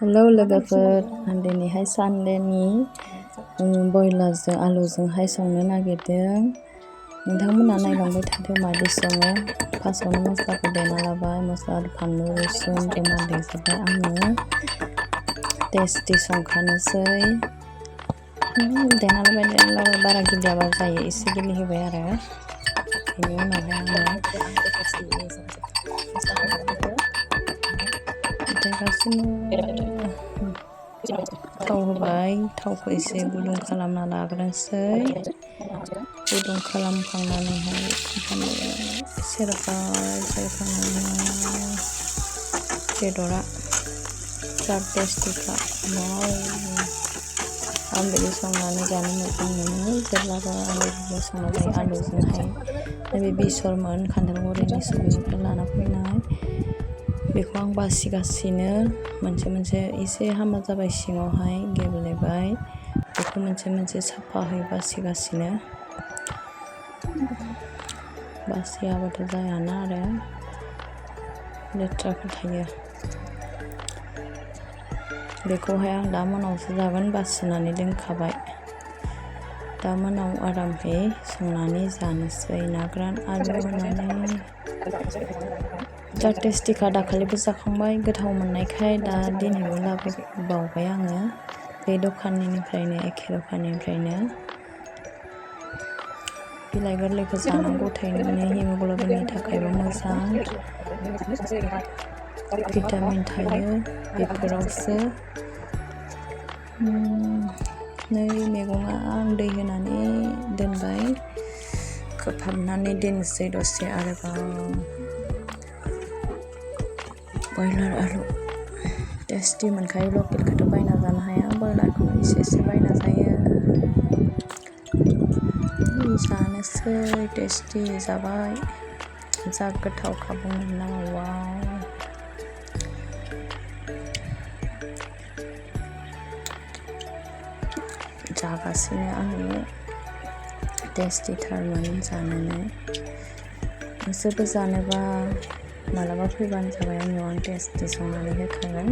Hello लोगोफोर, आं दिनैहाय सानडेनि बयलारजों आलुजोंहाय संनो नागिरदों। नोंथांमोना नायलांबाय थादो मादि सङो। फार्स्टआवनो मस्लाखौ देना लाबाय, मस्ला फानलु रुसुन रुना देजोब्बाय आङो। टेस्टि संखानोसै। देना लाबाय बारा गिलियाबा जायो, एसे गिलि होबाय आरो। बेनि उनावहाय आङो देगासिनो थाव होबाय, थावखौ एसे गुदुं खालामना लाग्रोनोसै। गुदुं खालामखांनानैहाय सेरखांनानै बेदरा जा टेस्टिखा, आं बिदि संनानै जानो मोजां मोनो। जेब्लाबो आं बिदिनो संना जायो आलुजोंहाय। नैबे बेसरमोन खान्थालगुरिनि सुबुंनिफ्राय लाना फैनाय। बेखौ आं बासिगासिनो, मोनसे मोनसे एसे हामा जाबाय, सिङावहाय गेब्लेबाय। बेखौ मोनसे साफाहै बासिगासिनो। बासियाबाथ' जायाना आरो, लेथ्राफोर थायो। बेखौहाय आं दा मोनावसो जागोन, बासिनानै दोनखाबाय। दा मोनाव आरामहै संनानै जानोसै। ना गोरान आलु होनानै जा टेस्टिखा, दाखालिबो जाखांबाय गोथाव मोननायखाय दा दिनैबो लाबोबावबाय आङो बे दखाननिफ्रायनो, एखे दखाननिफ्रायनो। बिलाइ गोरलैखौ जानांगौ, थैनि हिमग्ल'बिननि थाखायबो मोजां। भिटामिन थायो बेफोरावसो। नै मैगङा आं दै होनानै दोनबाय, खोबहाबनानै दोननोसै दसे आरोबाव। बयलार आलु टेस्टि मोनखायो। लकेलखौथ' बायना जानो हाया, बयलारखौ एसे बायना जायो। जानोसै टेस्टि जाबाय, जा गोथावखा बुंनो नाङा। वाव, जागासिनो आङो। टेस्टिथारमोन जानोनो। नोंसोरबो जानोबा मालाबा फैबानो जाबाय आंनियाव, आं टेस्टि संनानै होखागोन।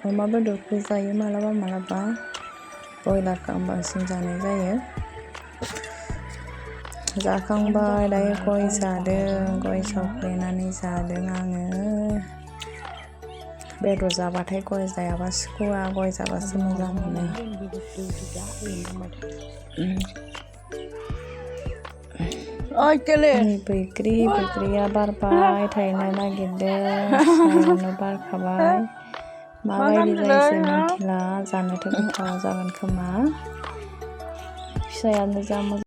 अमा बेदरखौ जायो मालाबा, बयलारखौ आं बांसिन जानाय जायो। जाखांबाय, दायो गय जादों, गय सावफ्लेनानै जादों आङो। बेदर जाबाथाय गय जायाबा सुखुवा, गय जाबासो मोजां मोनो। बैग्रिया बारबाय थायनो नागिरदों, सायावनो बारखाबाय। माबायदि जायोसै मिथिला, जानोथ' गोथाव जागोन खोमा। फिसायानो जा मोजां।